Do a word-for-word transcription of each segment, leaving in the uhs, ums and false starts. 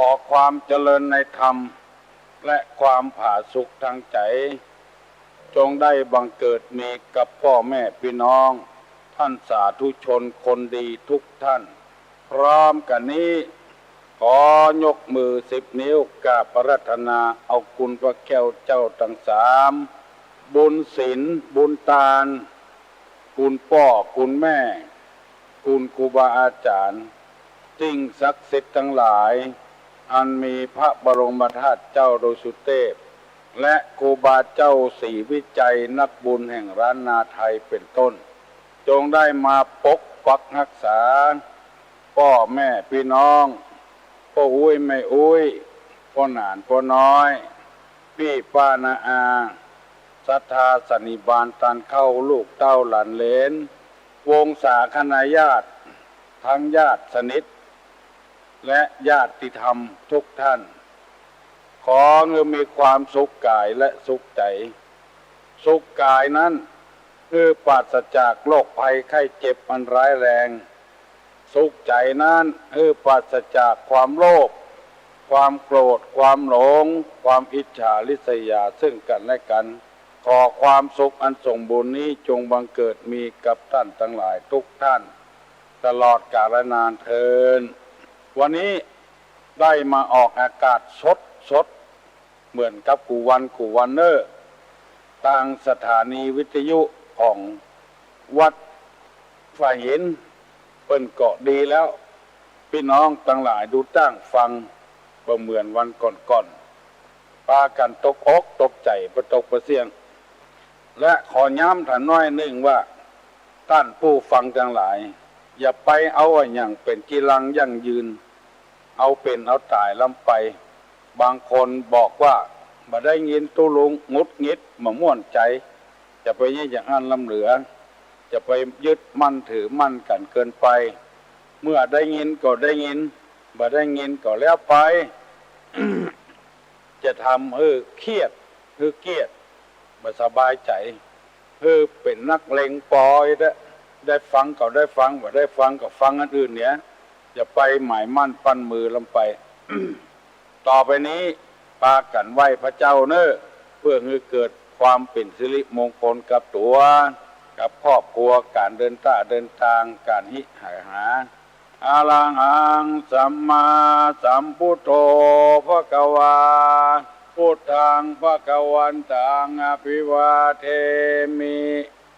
ขอความเจริญในธรรม และความผาสุกทางใจ๋ จงได้บังเกิดมีกับป้อแม่ปี้น้อง ต้านสาธุชนคนดีทุกต้าน พร้อมกั๋นนี้ ขอยกมือสิบนิ้วกราบอาราธนาเอาคุณพระแก้วเจ้าตังสาม บุญศีล บุญตาน คุณป้อ คุณแม่ คุณครูบาอาจ๋ารย์ สิ่งศักดิ์สิทธิ์ตังหลาย อันมีพระบรมธาตุเจ้าดอยสุเตพ และครูบาเจ้าศรีวิชัยนักบุญแห่งล้านนาไทยเป๋นต้น จงได้มาปกปักฮักษา ป้อแม่ปี้น้อง ป้ออุ๊ยแม่อุ๊ย ป้อหนานป้อน้อย ปี้ป้าน้าอา ศรัทธาสันนิบาตต้านเข้า ลูกเต้าหลานเหลน วงศาคณาญาติ ทั้งญาติสนิท และญาติธรรมทุกต้าน ขอหื้อมีความสุขก๋ายและสุขใจ๋ สุขก๋ายนั้น หื้อปราศจากโรคภัยไข้เจ็บอันร้ายแรง สุขใจ๋นั้น หื้อปราศจากความโลภ ความโกรธ ความหลง ความอิจฉาริษยาซึ่งกั๋นและกั๋น ขอความสุขอันสมบูรณ์นี้จงบังเกิดมีกับต้านตังหลายทุกต้าน ตลอดกาลนานเทอญ วันนี้ได้มาออกอากาศสดๆ เหมือนกับกู้วันกู้วันเน่อ ตางสถานีวิทยุของวัดฝายหิน เปิ้นก็ดีแล้ว ปี้น้องตังหลายดูตั้งฟัง บ่เหมือนวันก่อนๆ ปากั๋นตกอกตกใจ๋ปะตกปะเสี้ยง และขอย้ำถามหน้อยนึ่งว่า ต้านผู้ฟังตังหลาย อย่าไปเอาอะหยังเป๋นจีรังยั่งยืน เอาเป๋นเอาต๋ายล้ำไป บางคนบอกว่า บ่ได้ยินตุ๊ลุงหงุดหงิดบ่ม่วนใจ๋ จะไปเยียะอย่างอั้นล้ำเหลือ จะไปยึดมั่นถือมั่นกั๋นเกินไป เมื่อได้ยินก็ได้ยิน บ่ได้ยินก็แล้วไป จะทำหื้อเครียด หื้อเกียจ บ่สบายใจ๋ หื้อเป๋นนักเลงปอเต๊อะ ได้ฟังก็ได้ฟัง บ่ได้ฟังก็ฟังอันอื่นเหีย อย่าไปหมายมั่นปั้นมือล้ำไป ต่อไปนี้ปากั๋นไหว้พระเจ้าเน่อ เพื่อหื้อเกิดความเป๋นสิริมงคลกับตั๋ว กับครอบครัว ก๋านเดินต้าเดินตาง ก๋านหิหาหา อะระหังสัมมาสัมพุทโธภะคะวา พุทธังภะคะวันตังอะภิวาเทมิ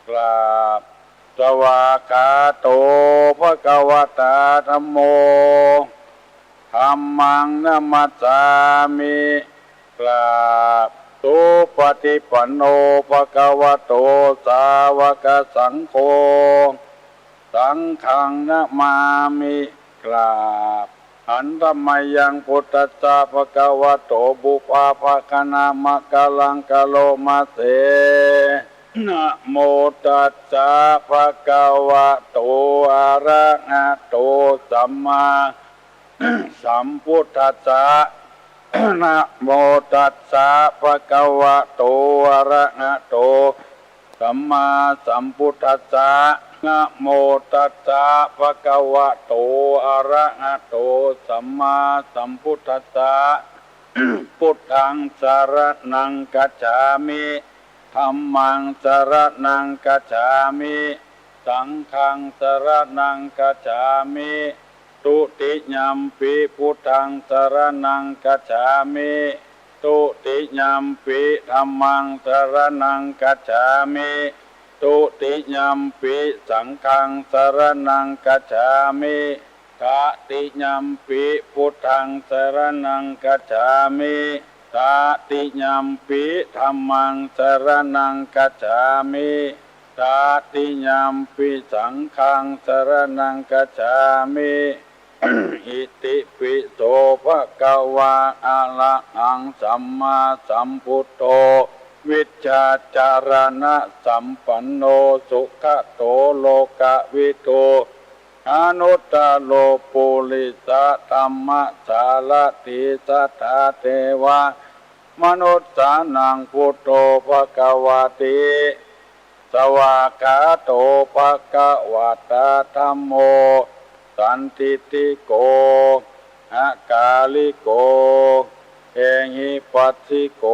กราบ สวากขาโตภะคะวะตาธัมโม ธัมมังนะมัสสามิ กราบ สุปะฏิปันโนภะคะวะโตสาวกสังโฆ สังฆังนะมามิ กราบ หันธะมะยังพุทธัสสะภะคะวะโตปุพพะภะคะนะมะกะลังกะโลมะเส นะโมตัสสะภะคะวะโตอะระหะโตสัมมาสัมพุทธัสสะ นะโมตัสสะภะคะวะโตอะระหะโตสัมมาสัมพุทธัสสะ นะโมตัสสะภะคะวะโตอะระหะโตสัมมาสัมพุทธัสสะ พุทธังสะระณังคัจฉามิ ธัมมังสะระณังคัจฉามิ สังฆังสะระณังคัจฉามิ ทุติยัมปิพุทธังสะระณังคัจฉามิ ทุติยัมปิธัมมังสะระณังคัจฉามิ ทุติยัมปิสังฆังสะระณังคัจฉามิ ตติยัมปิพุทธังสะระณังคัจฉามิ ตติยัมปิธัมมังสะระณังคัจฉามิ ตติยัมปิสังฆังสะระณังคัจฉามิ อิติปิโสภะคะวา อะระหังสัมมาสัมพุทโธ วิชชาจารณะสัมปันโน สุขะโตโลกะวิทู อนุตตะโรปุริสะธัมมะสารถี สัทธาเทวะมนุสสานังพุทโธภะคะวาติ สวากขาโตภะคะวะตาธัมโม สันทิฏฐิโก อากาลิโก เอหิปัสสิโก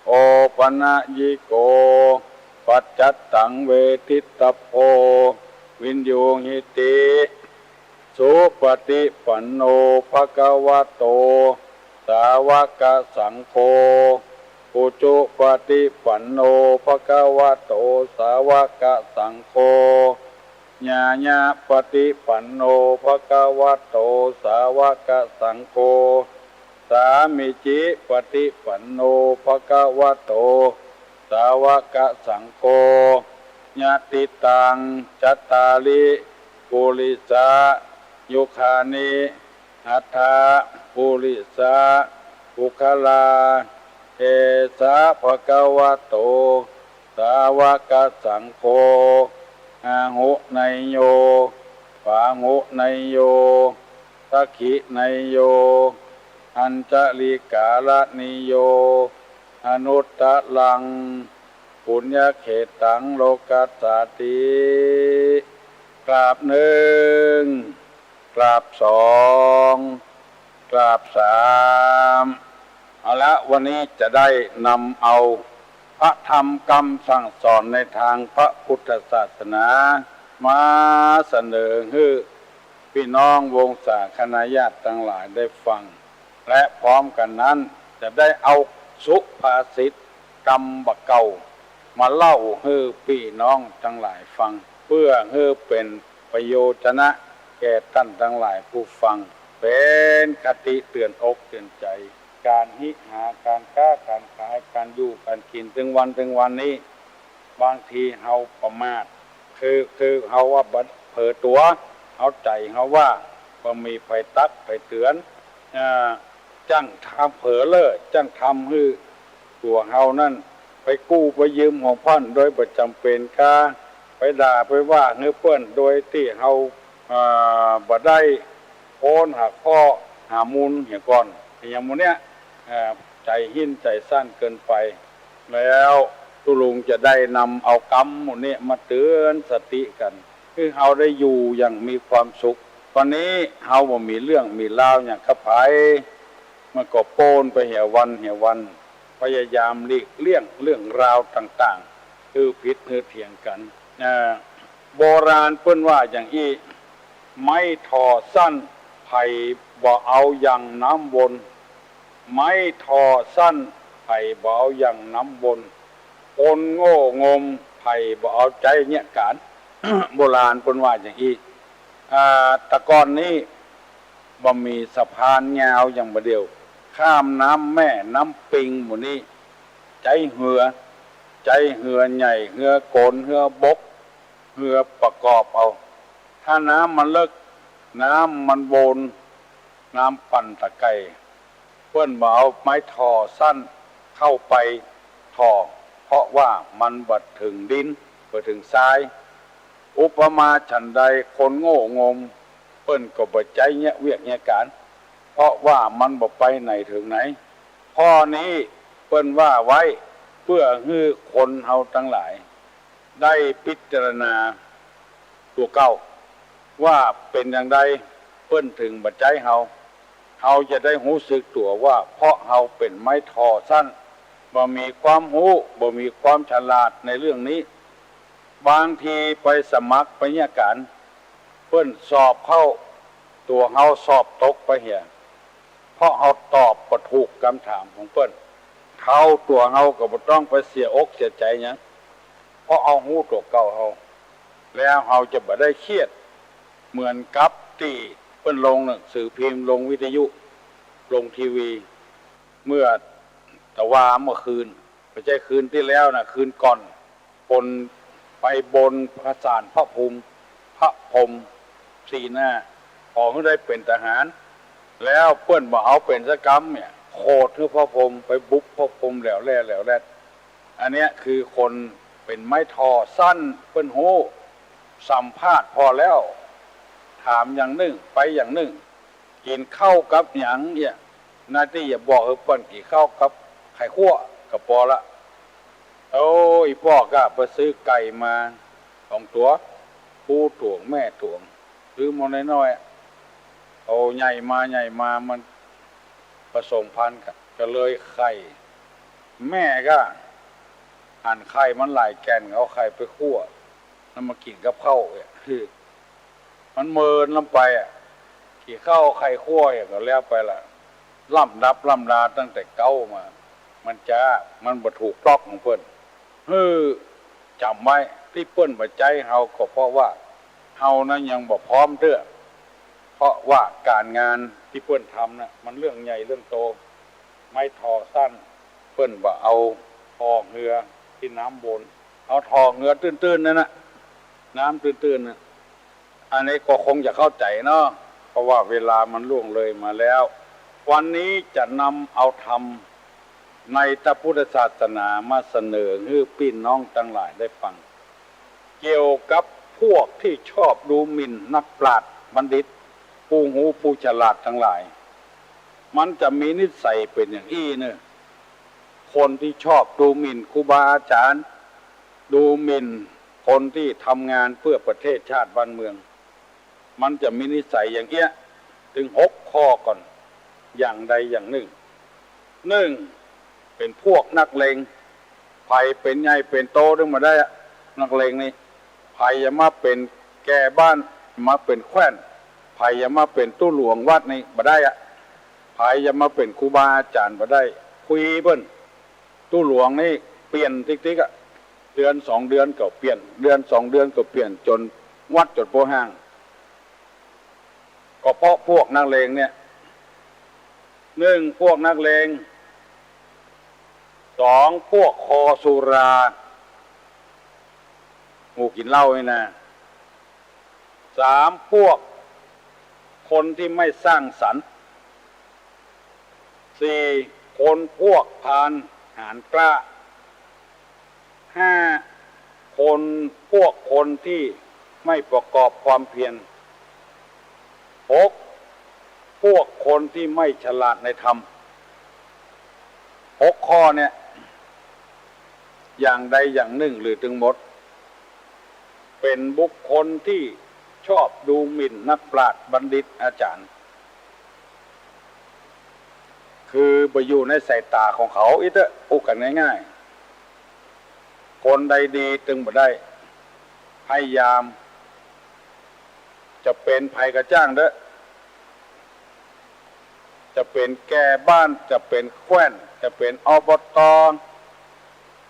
โอปะนะยิโก ปัจจัตตังเวทิตัปโพ วิญญูหิติ สุปฏิปันโน ภะคะวะโต สาวกสังโฆ อุจุปฏิปันโน ภะคะวะโต สาวกสังโฆ ญาญาปฏิปันโน ภะคะวะโต สาวกสังโฆ สามีจิปฏิปันโน ภะคะวะโต สาวกสังโฆ ยะติตัง จัตตาริ ปุริสา ยุคานิ อัตถะ ปุริสา ปุคคลา เอสะ ภะคะวะโต สาวกสังโฆ อาหุเนยโย ปาหุเนยโย สักขิเนยโย อัญจลิกาลนิโย อนุตตรัง ปุญญเขตตัง โลกัสสาติ กราบหนึ่ง กราบสอง กราบสาม เอาละ วันนี้จะได้นำเอาพระธรรมกำสั่งสอนในทางพระพุทธศาสนา มาเสนอหื้อปี้น้องวงศาคณาญาติตังหลายได้ฟัง และพร้อมกั๋นนั้นจะได้เอาสุภาษิตกำบ่าเก่ามาเล่าหื้อปี้น้องตังหลายฟัง เปื้อหื้อเป๋นประโยชนะแก่ต้านตังหลายผู้ฟัง เป๋นคติเตื๋อนอกเตื๋อนใจ๋ ก๋านฮิหา ก๋านก๊า ก๋านขาย ก๋านอยู่ ก๋านกิ๋น ตึงวัน ตึงวันนี้ บางทีเฮาประมาท คือ คือเฮาว่าบ่ เผลอตั๋ว เฮาใจ๋เฮาว่า บ่มีใผตั๊กใผเตื๋อน อ่า จั้งทำเผลอเล่อ จั้งทำหื้อตั๋วเฮานั้น ไปกู้ไปยืมของพ่อนโดยบ่จ๋ำเป๋นก้า ไปด่าไปว่าหื้อเปิ้นโดยตี้เฮา อ่า บ่ได้ ค้นหาข้อหามูลเหียก่อน อย่างหมู่เนี้ย เอ่อ ใจ๋หิ้นใจ๋สั้นเกินไป แล้วตุ๊ลุงจะได้นำเอากำหมู่เนี้ยมาเตื๋อนสติกั๋น หื้อเฮาได้อยู่อย่างมีความสุข วันนี้เฮาบ่มีเรื่องมีราวหยังกับใผ มันก็โป๊นไปเหียวันเหียวัน พยายามหลีกเลี่ยงเรื่องราวต่างๆ หื้อผิดหื้อเถียงกั๋น เอ่อ โบราณเปิ้นว่าอย่างอี้ ไม้ถ่อสั้น ใผบ่เอายังน้ำวน ไม้ถ่อสั้น ใผบ่เอายังน้ำวน คนโง่งม ใผบ่เอาใจ๊เยียะก๋าน โบราณเปิ้นว่าอย่างอี้ อ่า แต่ก่อนนี้บ่มีสะพานยาวอย่างบ่าเดี่ยว ข้ามน้ำแม่น้ำปิงหมู่นี้ ใจ๊เฮือ ใจ๊เฮือใหญ่ เฮือก๋น เฮือบก เฮือประกอบเอา ถ้าน้ำมันเลิก น้ำมันวน น้ำปั่นตะไก่ เปิ้นบ่เอาไม้ถ่อสั้นเข้าไปถ่อ เพราะว่ามันบ่เถิงดิน บ่เถิงทราย อุปมาฉันใด คนโง่งม เปิ้นก็บ่ใจ๊เยียะเวียกเยียะก๋าน เพราะว่ามันบ่ไปไหนเถิงไหน ข้อนี้เปิ้นว่าไว้เปื้อหื้อคนเฮาตังหลาย ได้พิจารณาตั๋วเก่า ว่าเป๋นอย่างใดเปิ้นเถิงบ่ใจ๊เฮา เฮาจะได้ฮู้สึกตั๋วว่า เพราะเฮาเป๋นไม้ถ่อสั้น บ่มีความฮู้ บ่มีความฉลาดในเรื่องนี้ บางทีไปสมัครไปเยียะก๋าน เปิ้นสอบเข้า ตั๋วเฮาสอบตกไปเหีย เพราะเฮาตอบบ่ถูกกำถามของเปิ้น คราวตั๋วเฮาก็บ่ต้องไปเสียอกเสียใจ๋หยัง เพราะเฮาฮู้ตั๋วเก่าเฮา แล้วเฮาจะบ่ได้เครียด เหมือนกับตี้เปิ้นลงหนังสือพิมพ์ ลงวิทยุ ลงทีวี เมื่อตะวาเมื่อคืน บ่ใจ้คืนตี้แล้วนะ คืนก่อน คนไปบนพระศาลพระภูมิ พระพรหมสี่หน้า ขอหื้อได้เป๋นทหาร แล้วเปิ้นบ่เอาเป๋นสักกำเนี่ย โขดหื้อพระพรหม ไปบุบพระพรหมแหลวแหล่แหลวแหล่ อันเนี้ยคือคนเป๋นไม้ถ่อสั้น เปิ้นฮู้ สัมภาษณ์ผ่อแล้ว ถามอย่างนึ่ง ไปอย่างนึ่ง กิ๋นข้าวกับหยังเนี่ย หน้าตี้จะบอกหื้อเปิ้นกิ๋นข้าวกับไข่คั่วก็ปอละ โอ้ อี่ป้อก้าไปซื้อไก่มาสองตั๋ว ผู้ต๋วงแม่ต๋วง ซื้อมาน้อยๆ เอาใหญ่มาใหญ่มามันผสมพันธุ์กั๋น ก็เลยไข่ แม่ก็หันไข่มันหลายแก่น เอาไข่ไปคั่ว แล้วมากิ๋นกับข้าวเนี่ย คือมันเมินลำไปอะ กิ๋นข้าวไข่คั่วเนี่ยก็แล้วไปละ ลำดับลำดาตั้งแต่เก๊ามา มันจ๊า มันบ่ถูกต๊อกของเปิ้น หื้อจ๋ำไว้ ตี้เปิ้นบ่ใจ๊เฮาก็เพราะว่าเฮานั้นยังบ่พร้อมเตื้อ เพราะว่าก๋านงานตี้เปิ้นทำน่ะ มันเรื่องใหญ่เรื่องโต ไม้ถ่อสั้น เปิ้นบ่เอาถ่อเฮือตี้น้ำวน เอาถ่อเฮือตื้นๆ นั่นน่ะ น้ำตื้นๆ น่ะ อันนี้ก็คงจะเข้าใจ๋เนาะ เพราะว่าเวลามันล่วงเลยมาแล้ว วันนี้จะนำเอาธรรมในพระพุทธศาสนามาเสนอหื้อปี้น้องตังหลายได้ฟัง เกี่ยวกับพวกตี้ชอบดูหมิ่นนักปราชญ์บัณฑิต ผู้ฮู้ผู้ฉลาดตังหลาย มันจะมีนิสัยเป๋นอย่างอี้เน่อ คนตี้ชอบดูหมิ่นครูบาอาจ๋ารย์ ดูหมิ่นคนตี้ทำงานเปื้อประเทศชาติบ้านเมือง มันจะมีนิสัยอย่างเอี้ย ตึงหกข้อก่อน อย่างใดอย่างนึ่ง นึ่ง เป๋นพวกนักเลง ใผเป๋นใหญ่เป๋นโตตึงบ่ได้อะ นักเลงนี่ ใผอย่ามาเป๋นแก่บ้าน มาเป๋นแคว่น ใผอย่ามาเป๋นตุ๊หลวงวัดนี่บ่ได้อะ ใผอย่ามาเป๋นครูบาอาจ๋ารย์บ่ได้ คุยเปิ้น ตุ๊หลวงนี่เปลี่ยนติ๊กๆ อะ เดือนสองเดือนก็เปลี่ยน เดือนสองเดือนก็เปลี่ยน จ๋นวัดจ๋นโป๊ห้าง ก็เพราะพวกนักเลงเนี่ย นึ่ง พวกนักเลง สอง พวกคอสุรา หมู่กิ๋นเหล้านี่นะ สาม พวกคนตี้ไม่สร้างสรรค์ สี่ คนพวกพาลหาญกล้า ห้า คน พวกคนตี้ไม่ประกอบความเพียร หก พวกคนตี้ไม่ฉลาดในธรรม หกข้อเนี่ย อย่างใดอย่างนึ่งหรือตึงหมด เป๋นบุคคลตี้ชอบดูหมิ่นนักปราชญ์บัณฑิตอาจ๋ารย์ คือบ่อยู่ในสายต๋าของเขาอี้เต๊อะ อู้กั๋นง่ายๆ คนใดดีตึงบ่ได้ พยายาม จะเป๋นใผก็จ้างเต๊อะ จะเป๋นแก่บ้าน จะเป๋นแคว่น จะเป๋น อบต.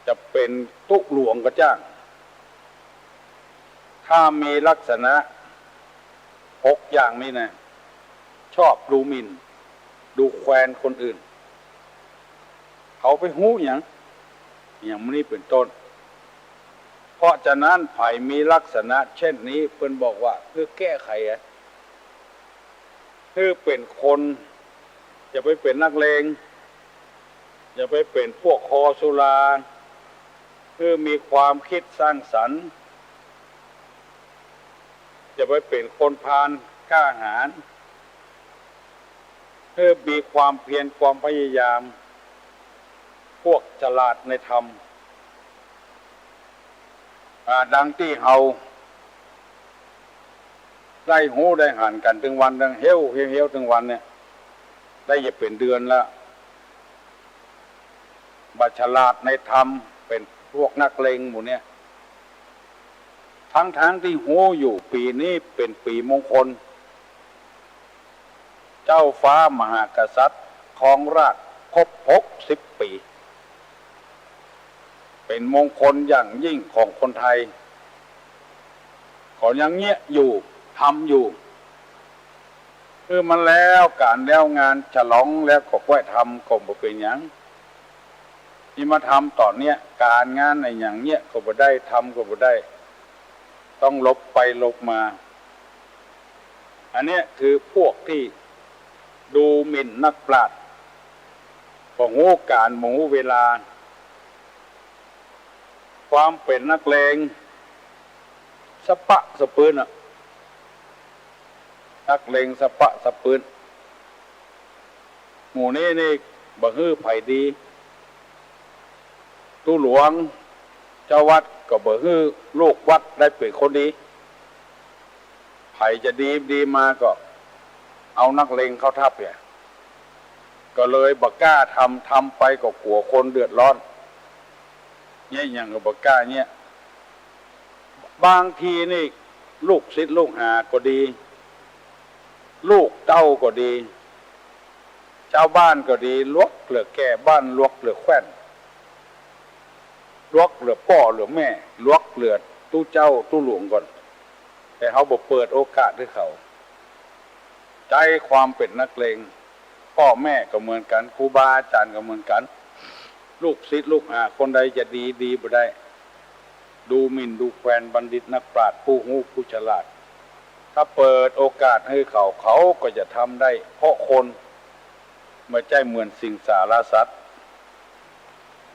จะเป๋นตุ๊หลวงก็จ้าง ถ้ามีลักษณะหกอย่างนี้นะ ชอบดูหมิ่น ดูแคลนคนอื่น เขาไปฮู้หยัง อย่างนี้เป๋นต้น เพราะฉะนั้นใผมีลักษณะเช่นนี้ เปิ้นบอกว่า เพื่อแก้ไขอะ หื้อเป๋นคน อย่าไปเป๋นนักเลง อย่าไปเป๋นพวกคอสุรา หื้อมีความกึ๊ดสร้างสรรค์ อย่าไปเป๋นคนพาลกล้าหาญ หื้อมีความเพียรความพยายาม พวกฉลาดในธรรม อ่า ดังตี้เฮาได้ฮู้ได้หันกั๋นตึงวัน ตึงเฮ้ว เฮ้ว เฮ้วตึงวันเนี่ย ได้จะเป๋นเดือนละ บ่ฉลาดในธรรม เป๋นพวกนักเลงหมู่เนี่ย ทั้งๆ ตี้ฮู้อยู่ปี๋นี้เป๋นปี๋มงคล เจ้าฟ้ามหากษัตริย์ครองราชย์ครบหกสิบปี๋ เป๋นมงคลอย่างยิ่งของคนไทย ก็ยังเยียะอยู่ ทำอยู่ คือมันแล้วก๋านแล้วงานฉลองแล้วก็ค่อยทำก็บ่เป๋นหยัง นี่มาทำต๋อนเนี้ย ก๋านงานอะหยังเนี้ยก็บ่ได้ ทำก็บ่ได้ ต้องหลบไปหลบมา อันเนี้ยคือพวกตี้ดูหมิ่นนักปราชญ์ บ่ฮู้ก๋าล บ่ฮู้เวลา ความเป๋นนักเลง สะปะสะปื้นอะ นักเลงสะปะสะปื้น หมู่นี้นี่บ่หื้อใผดี ตุ๊หลวง เจ้าวัดก็บ่หื้อลูกวัดได้เป๋นคนดี ใผจะดีดีมาก็ เอานักเลงเข้าทัพเนี่ย ก็เลยบ่กล้าทำ ทำไปก็กั๋วคนเดือดร้อน เนี่ย อย่างบ่กล้าเนี่ย บางทีนี่ลูกศิษย์ลูกหาก็ดี ลูกเต้าก็ดี จาวบ้านก็ดี หลวกเหลือแก่บ้าน หลวกเหลือแคว่น หลวกเหลือป้อเหลือแม่ หลวกเหลือตุ๊เจ้าตุ๊หลวงก่อน แต่เฮาบ่เปิดโอกาสหื้อเขา ใจ๊ความเป๋นนักเลง ป้อแม่ก็เหมือนกั๋น ครูบาอาจ๋ารย์ก็เหมือนกั๋น ลูกศิษย์ลูกหาคนใดจะดี ดีบ่ได้ ดูหมิ่นดูแควนบัณฑิตนักปราชญ์ผู้ฮู้ผู้ฉลาด ถ้าเปิดโอกาสหื้อเขา เขาก็จะทำได้ เพราะคนบ่ใจ้เหมือนสิงสารสัตว์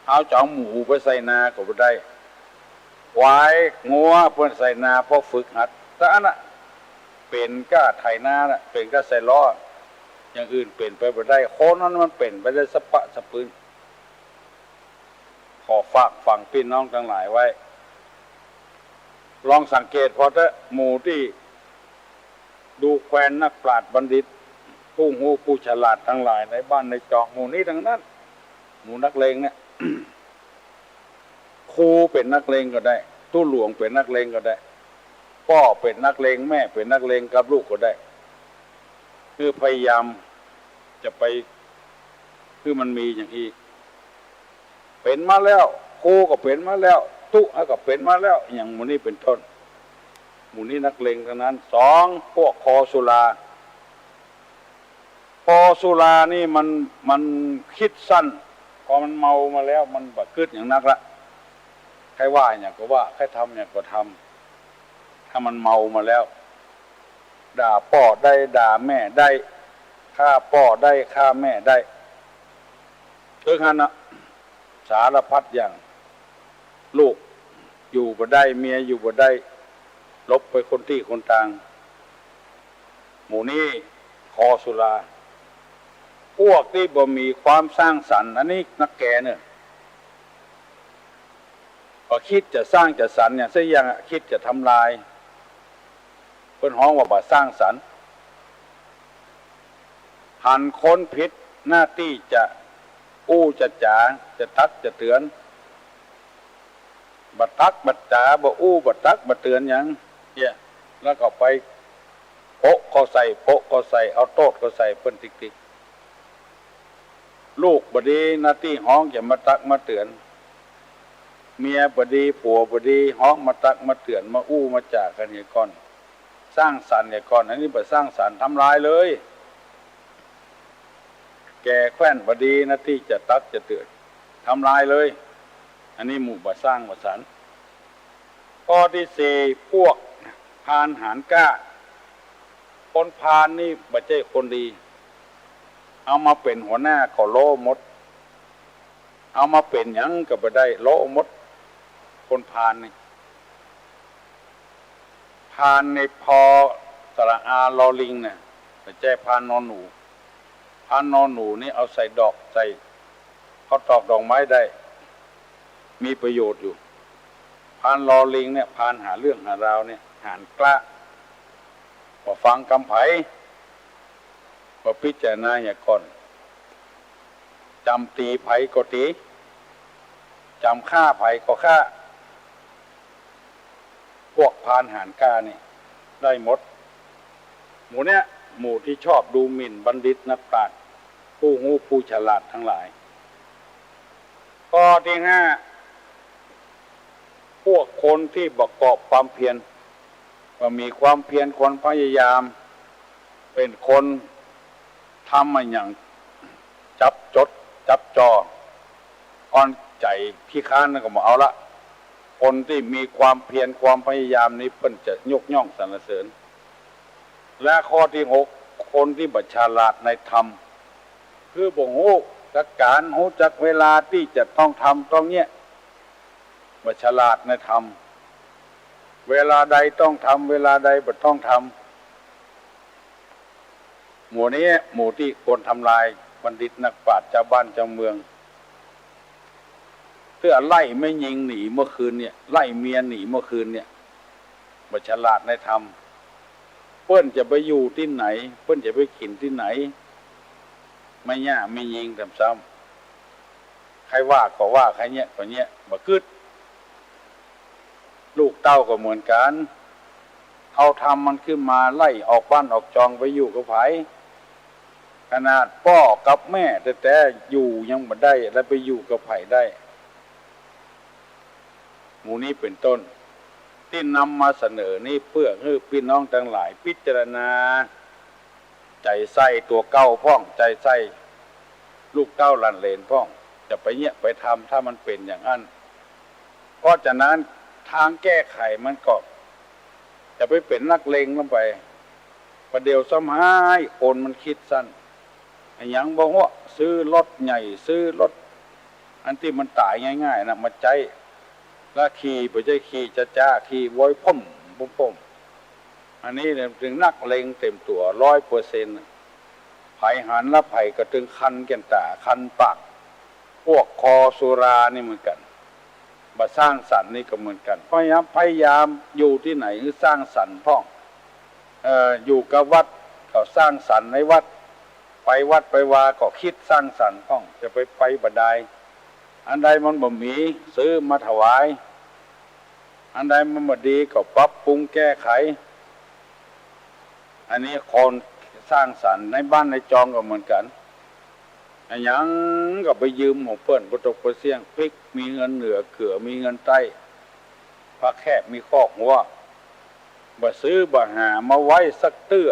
เฮาจะเอาหมูไปใส่นาก็บ่ได้ ควายงัวเปิ้นใส่นา เพราะฝึกหัด แต่อันน่ะ เป๋นก้าไถนาน่ะ เป๋นก้าใส่ล้อ อย่างอื่นเป๋นไปบ่ได้ คนนั้นมันเป๋นไปได้สะปะสะปืน ขอฝากฝังปี้น้องตังหลายไว้ ลองสังเกตผ่อเต๊อะ หมู่ตี้ดูแควนนักปราชญ์บัณฑิต ผู้ฮู้ผู้ฉลาดตังหลายในบ้านในจอง หมู่นี้ตังนั้น หมู่นักเลงเนี่ย ครูเป๋นนักเลงก็ได้ ตุ๊หลวงเป๋นนักเลงก็ได้ ป้อเป๋นนักเลง แม่เป๋นนักเลงกับลูกก็ได้ คือพยายามจะไป คือมันมีอย่างอี้ เป๋นมาแล้ว ครูก็เป๋นมาแล้ว ตุ๊ก็เป๋นมาแล้ว อย่างหมู่นี้เป๋นต้น หมู่นี้นักเลงตังนั้น สอง พวกคอสุรา คอสุรานี่มัน มันกึ๊ดสั้น พอมันเมามาแล้วมันบ่กึ๊ดหยังนักละ ใค่ว่าหยังก็ว่า ใค่ทำหยังก็ทำ ถ้ามันเมามาแล้ว ด่าป้อได้ ด่าแม่ได้ ฆ่าป้อได้ ฆ่าแม่ได้ เถิงหั้นนะ สารพัดอย่าง ลูกอยู่บ่ได้ เมียอยู่บ่ได้ หลบไปคนตี้คนตาง หมู่นี้คอสุรา พวกตี้บ่มีความสร้างสรรค์ อันนี้นักแก่เน่อ บ่กึ๊ดจะสร้างจะสรรค์หยังสักอย่างอะ กึ๊ดจะทำลาย เปิ้นฮ้องว่าบ่สร้างสรรค์ หันคนผิดหน้าตี้จะอู้จะจ๋า จะตักจะเตือน บ่ตักบ่จ๋า บ่อู้บ่ตักบ่เตือนหยัง เนี่ย แล้วก็ไปโปะเขาใส่ โปะเขาใส่ เอาโต้ษเขาใส่เปิ้นติ๊กๆ ลูกบ่ดีหน้าตี้ฮ้องจะมาตักมาเตือน เมียบ่ดี ผัวบ่ดี ฮ้องมาตักมาเตือน มาอู้มาจ๋ากั๋นเหียก่อน สร้างสรรค์เหียก่อน อันนี้บ่สร้างสรรค์ ทำลายเลย แก่แคว่นบ่ดีหน้าตี้จะตักจะเตือน ทำลายเลย อันนี้หมู่บ่สร้างบ่สรรค์ ข้อตี้สี่ พวกพาลหาญกล้า คนพาลนี่บ่ใจ้คนดี เอามาเป๋นหัวหน้าก็โล้หมด เอามาเป๋นหยังก็บ่ได้ โล้หมด คนพาลนี่ พาลใน พอ สระอา ลอลิงน่ะ บ่ใจ้พาลนอหนู พาลนอหนูนี่เอาใส่ดอก ใส่ข้าวตอกดอกไม้ได้ มีประโยชน์อยู่ พาลลอลิงเนี่ย พาลหาเรื่องหาราวเนี่ย หาญกล้า บ่ฟังกำใผ บ่พิจารณาเหียก่อน จ๋ำตี๋ใผก็ตี๋ จ๋ำฆ่าใผก็ฆ่า พวกพาลหาญกล้านี่ได้หมด หมู่เนี้ย หมู่ตี้ชอบดูหมิ่นบัณฑิตนักปราชญ์ ผู้ฮู้ผู้ฉลาดตังหลาย ข้อตี้ห้า พวกคนตี้ประกอบความเพียร บ่มีความเพียร ความพยายาม เป๋นคนทำอะหยังจับจดจับจ่อ อ่อนใจ๋ขี้ค้านก็บ่เอาละ คนตี้มีความเพียรความพยายามนี้เปิ้นจะยกย่องสรรเสริญ และข้อตี้หก คนตี้บ่ฉลาดในธรรม คือบ่ฮู้จักก๋าน ฮู้จักเวลาตี้จะต้องทำต้องเนี่ย บ่ฉลาดในธรรม เวลาใดต้องทำ เวลาใดบ่ต้องทำ หมู่นี้หมู่ตี้ควรทำลาย บัณฑิตนักปราชญ์ จาวบ้านจาวเมือง เตื้อไล่แม่ญิงหนีเมื่อคืนเนี่ย ไล่เมียหนีเมื่อคืนเนี่ย บ่ฉลาดในธรรม พ ปิ้นจะไปอยู่ตี้ไหน ปิ้นจะไปกิ๋นตี้ไหน แม่หญ้าแม่ยิงแถมซ้ำ ใค่ว่าก็ว่า ใค่เยียะก็เยียะ บ่กึ๊ด ลูกเต้าก็เหมือนกั๋น เฮาทำมันขึ้นมา ไล่ออกบ้านออกจองไปอยู่กับใผ ขนาดป้อกับแม่แต๊ๆ อยู่ยังบ่ได้ แล้วไปอยู่กับใผได้ หมู่นี้เป๋นต้น ตี้นำมาเสนอนี้เปื้อหื้อปี้น้องตังหลายพิจารณา ใจ๋ใส่ตั๋วเก่าพ่อง ใจ๋ใส่ลูกเต้าหลานเหลนพ่อง จะไปเยียะไปทำ ถ้ามันเป๋นอย่างอั้น เพราะฉะนั้นตางแก้ไขมันก็ จะไปเป๋นนักเลงลงไป ประเดี๋ยวซ้ำฮ้ายคนมันกึ๊ดสั้น อะหยังบ่ฮู้ ซื้อรถใหญ่ ซื้อรถ อันตี้มันต๋ายง่ายๆ นะ มาใจ๊ แล้วขี่ บ่ใจ้ขี่จ๊าๆ ขี่โวยพ่มพ่มพ่ม อันนี้เนี่ยตึงนักเลงเต๋มตั๋ว ร้อยเปอร์เซ็นต์ น่ะ ใผหันแล้วใผก็ตึงคันแก่นต๋า คันปาก พวกคอสุรานี่เหมือนกั๋น บ่สร้างสรรค์นี่ก็เหมือนกั๋น พยายาม พยายามอยู่ตี้ไหนหื้อสร้างสรรค์พ่อง เอ่อ อยู่กับวัดก็สร้างสรรค์ในวัด ไปวัดไปวาก็กึ๊ดสร้างสรรค์พ่อง จะไป ไปบ่ดาย อันใดมันบ่มี ซื้อมาถวาย อันใดมันบ่ดีก็ปรับปรุงแก้ไข อันนี้คนสร้างสรรค์ ในบ้านในจองก็เหมือนกั๋น อะหยังก็ไปยืมของเปิ้น บ่ตกบ่เสี้ยง พริกมีเงินเหนือ เขือมีเงินใต้ ผักแคบมีคอกหัว บ่ซื้อบ่หามาไว้สักเตื้อ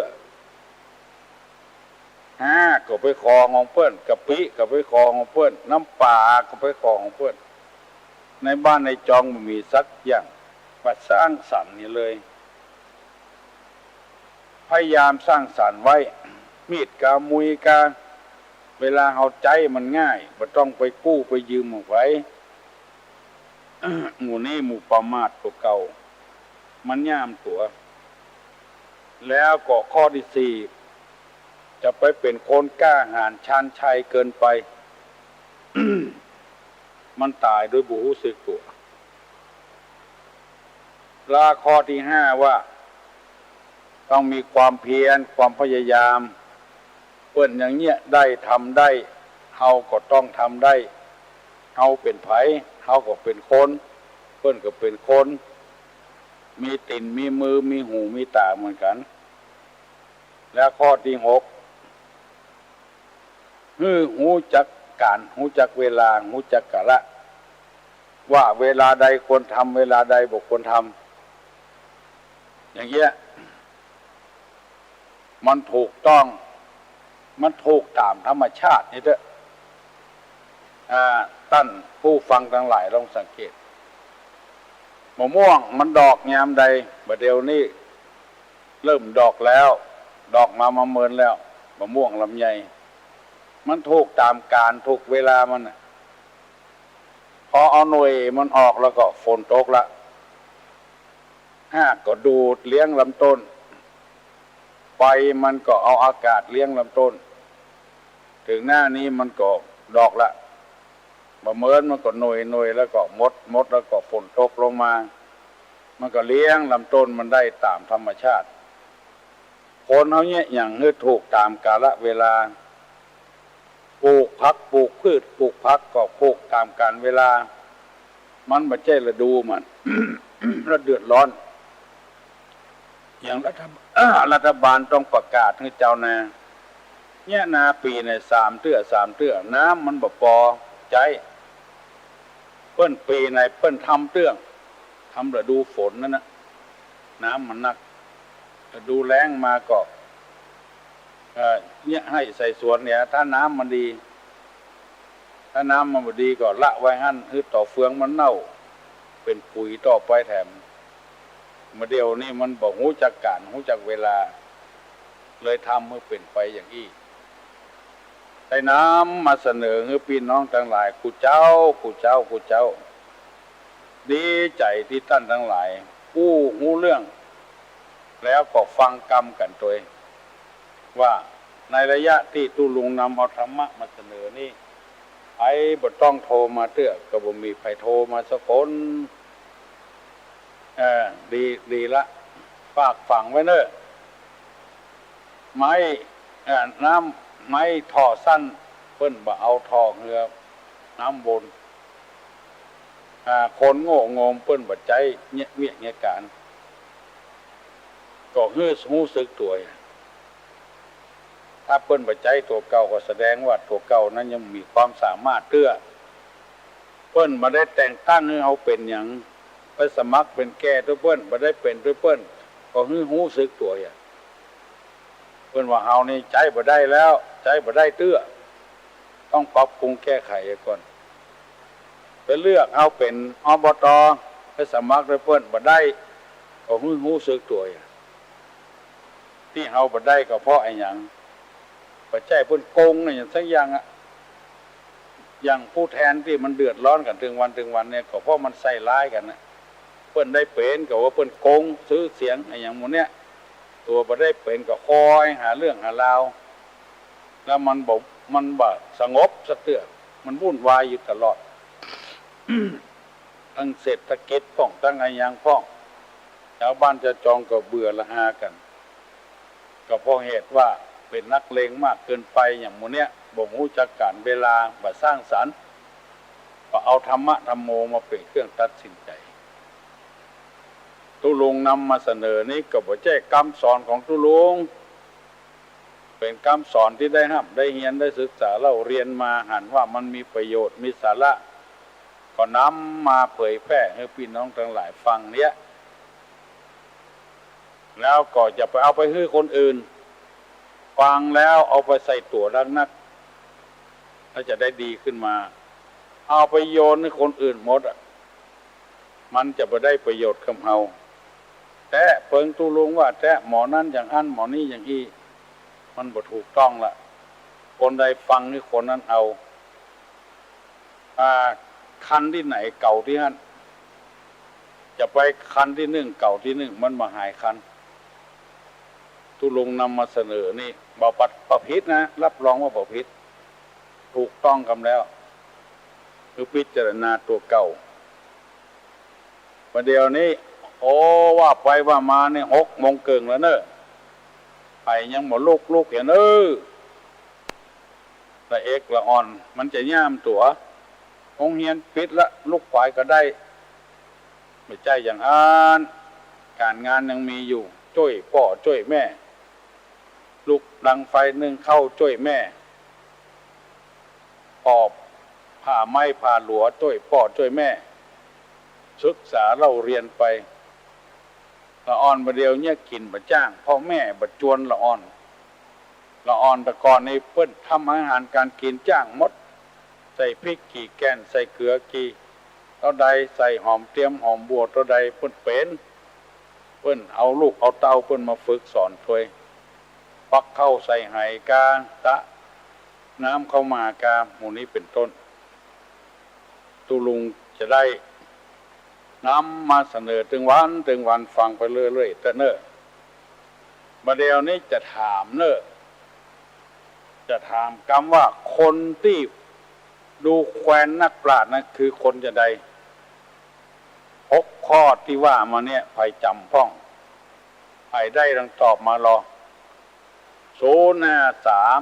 ฮากก็ไปขอของเปิ้น กะปิก็ไปขอของเปิ้น น้ำป๋าก็ไปขอของเปิ้น ในบ้านในจองบ่มีสักอย่าง บ่สร้างสรรค์นี่เลย พยายามสร้างสรรค์ไว้ มีดกา มุยกา เวลาเฮาใจ๊มันง่าย บ่ต้องไปกู้ไปยืมของใผ หมู่นี้หมู่ประมาทตั๋วเก่า มันย่ามตั๋ว แล้วก็ข้อตี้สี่ จะไปเป๋นคนกล้าหาญชาญชัยเกินไป มันต๋ายโดยบ่ฮู้สึกตั๋ว และข้อตี้ห้าว่า ต้องมีความเพียร ความพยายาม เปิ้นอย่างเนี้ยได้ ทำได้ เฮาก็ต้องทำได้ เฮาเป๋นใผ เฮาก็เป๋นคน เปิ้นก็เป๋นคน มีตี๋น มีมือ มีหู มีต๋าเหมือนกั๋น และข้อตี้หก หื้อฮู้จักก๋าล ฮู้จักเวลา ฮู้จักกาละ ว่าเวลาใดควรทำ เวลาใดบ่ควรทำ อย่างเนี้ย มันถูกต้อง มันถูกต๋ามธรรมชาตินี่เต๊อะ อ่า ต้านผู้ฟังตังหลายลองสังเกต มะม่วงมันดอกยามใด บ่าเดี่ยวนี้ เริ่มดอกแล้ว ดอกมา มาเมินแล้ว มะม่วงลำไย มันถูกต๋ามกาล ถูกเวลามันน่ะ พอเอาหน่วยมันออกแล้วก็ฝนตกละ ฮากก็ดูดเลี้ยงลำต้น ใบมันก็เอาอากาศเลี้ยงลำต้น เถิงหน้านี้มันก็ดอกละ บ่าเมินมันก็หน่วย หน่วยแล้วก็หมด หมดแล้วก็ฝนตกลงมา มันก็เลี้ยงลำต้นมันได้ต๋ามธรรมชาติ คนเฮาเนี้ยอย่างหื้อถูกต๋ามกาละเวลา ปลูกผัก ปลูกพืช ปลูกผักก็ปลูกต๋ามกาลเวลา มันบ่ใจ้ฤดูมัน แล้วเดือดร้อน อย่างรัฐ รัฐบาลต้องประกาศหื้อเจ้านา เนี้ยนาปี๋ไหนสามเตื้อ สามเตื้อ น้ำมันบ่ปอใจ๊ เปิ้นปี๋ไหนเปิ้นทำเตื้อง ทำฤดูฝนนั้นน่ะ น้ำมันนัก ฤดูแล้งมาก็ เอ่อ เนี้ยหื้อใส่สวนเนี้ย ถ้าน้ำมันดี ถ้าน้ำมันบ่ดีก็ละไว้หั้น หื้อต่อเฟืองมันเน่า เป๋นปุ๋ยต่อไปแถม บ่าเดี่ยวนี้มันบ่ฮู้จักก๋าล ฮู้จักเวลา เลยทำหื้อเป๋นไปอย่างอี้ ได้นำมาเสนอหื้อปี้น้องตังหลาย กู้เจ้า กู้เจ้า กู้เจ้า ดีใจ๋ตี้ต้านตังหลาย กู้ฮู้เรื่อง แล้วก็ฟังกำกั๋นตวย ว่าในระยะตี้ตุ๊ลุงนำเอาธรรมะมาเสนอนี้ ใผบ่ต้องโทรมาเตื้อ ก็บ่มีใผโทรมาสักคน เออ ดี ดีละ ฝากฝังไว้เน่อ ไม้ อ่า น้ำ ไม้ถ่อสั้น เปิ้นบ่เอาถ่อเฮือน้ำวน อ่า คนโง่งมเปิ้นบ่ใจ๊เยียะเวียกเยียะก๋าน ก็หื้อฮู้สึกตั๋ว ถ้าเปิ้นบ่ใจ๊ตั๋วเก่าก็แสดงว่าตั๋วเก่านั้นยังมีความสามารถเตื้อ เปิ้นบ่ได้แต่งตั้งหื้อเฮาเป๋นหยัง ไปสมัครเป๋นแก่ตวยเปิ้น บ่ได้เป๋นตวยเปิ้น ก็หื้อฮู้สึกตั๋ว เปิ้นว่าเฮานี่ใจ๊บ่ได้แล้ว ใจ๊บ่ได้เตื้อ ต้องปรับปรุงแก้ไขก่อน ไปเลือกเฮาเป๋น อบต. ไปสมัครตวยเปิ้นบ่ได้ ก็หื้อฮู้สึกตั๋ว ตี้เฮาบ่ได้ก็เพราะอะหยัง บ่ใจ้เปิ้นโกงอะหยังสักอย่างอะ อย่างผู้แทนตี้มันเดือดร้อนกั๋นตึงวันตึงวันเนี่ย ก็เพราะมันใส่ร้ายกั๋นนะ เปิ้นได้เป๋นก็ว่าเปิ้นโกง ซื้อเสียงอะหยังหมู่เนี้ย ตั๋วบ่ได้เป๋นก็คอยหาเรื่องหาราว แล้วมันบ่ มันบ่สงบสักเตื้อ มันวุ่นวายอยู่ตลอด ตึงเศรษฐกิจพ่อง ตึงอะหยังพ่อง จาวบ้านจาวจองก็เบื่อละอากั๋น ก็เพราะเหตุว่าเป๋นนักเลงมากเกินไป อย่างหมู่เนี้ย บ่ฮู้จักก๋าลเวลา บ่สร้างสรรค์ บ่เอาธรรมะธัมโมมาเป๋นเครื่องตัดสินใจ๋ ตุ๊ลุงนำมาเสนอนี้ก็บ่ใจ้กำสอนของตุ๊ลุง เป๋นกำสอนตี้ได้ฮ่ำได้เฮียนได้ศึกษาเล่าเรียนมา หันว่ามันมีประโยชน์มีสาระ ก็นำมาเผยแพร่หื้อปี้น้องตังหลายฟังเนี้ย แล้วก็จะไปเอาไปหื้อคนอื่น ฟังแล้วเอาไปใส่ตั๋วดักนัก แล้วจะได้ดีขึ้นมา เอาไปโยนหื้อคนอื่นหมดอะ มันจะบ่ได้ประโยชน์กับเฮา แต๊เปิงตุ๊ลุงว่าแต๊หมอนั้นอย่างอั้นหมอนี้อย่างอี้ มันบ่ถูกต้องละ คนใดฟังหื้อคนนั้นเอา อ่า คันตี้ไหนเก่าตี้หั้น จะไปคันตี้นึ่งเก่าตี้นึ่ง มันบ่หายคัน ตุ๊ลุงนำมาเสนอนี้ บ่ปะ บ่ผิดนะ รับรองว่าบ่ผิด ถูกต้องกำแล้ว คือพิจารณาตั๋วเก่า บ่าเดี่ยวนี้ โอ้ ว่าไปว่ามานี่หกโมงเกิ่งแล้วเน่อ ใผยังบ่ลุก ลุกเหียเน่อ ละเอกละอ่อน มันจะย่ามตั๋ว โฮงเฮียนปิดละ ลุกปายก็ได้ บ่ใจ้อย่างอั้น ก๋านงานยังมีอยู่ จ้วยป้อจ้วยแม่ ลุกดังไฟนึ่งข้าวจ้วยแม่ ปอบผ่าไม้ผ่าหลัวจ้วยป้อจ้วยแม่ ศึกษาเล่าเรียนไป ละอ่อนบ่าเดี่ยวเยียะกิ๋นบ่จ้าง เพราะแม่บ่จวนละอ่อน ละอ่อนแต่ก่อนนี้เปิ้นทำอาหารก๋านกิ๋นจ้างหมด ใส่พริกกี่แก่น ใส่เกลือกี่เต้าใด ใส่หอมเตียมหอมบัวเต้าใด เปิ้นเป๋น เปิ้นเอาลูกเอาเต้าเปิ้นมาฝึกสอนตวย ฟักข้าวใส่ไหกา ตะน้ำข้าวหมากา หมู่นี้เป๋นต้น ตุ๊ลุงจะได้นำมาเสนอตึงวันตึงวันฟังไปเรื่อยๆ เต๊อะเน่อ บ่าเดี่ยวนี้จะถามเน่อ จะถามกำว่าคนตี้ดูแควนนักปราชญ์นั้นคือคนจาใด หกข้อตี้ว่ามาเนี่ย ใผจ๋ำพ่อง ใผได้ดังตอบมาลอ ศูนย์ห้าสาม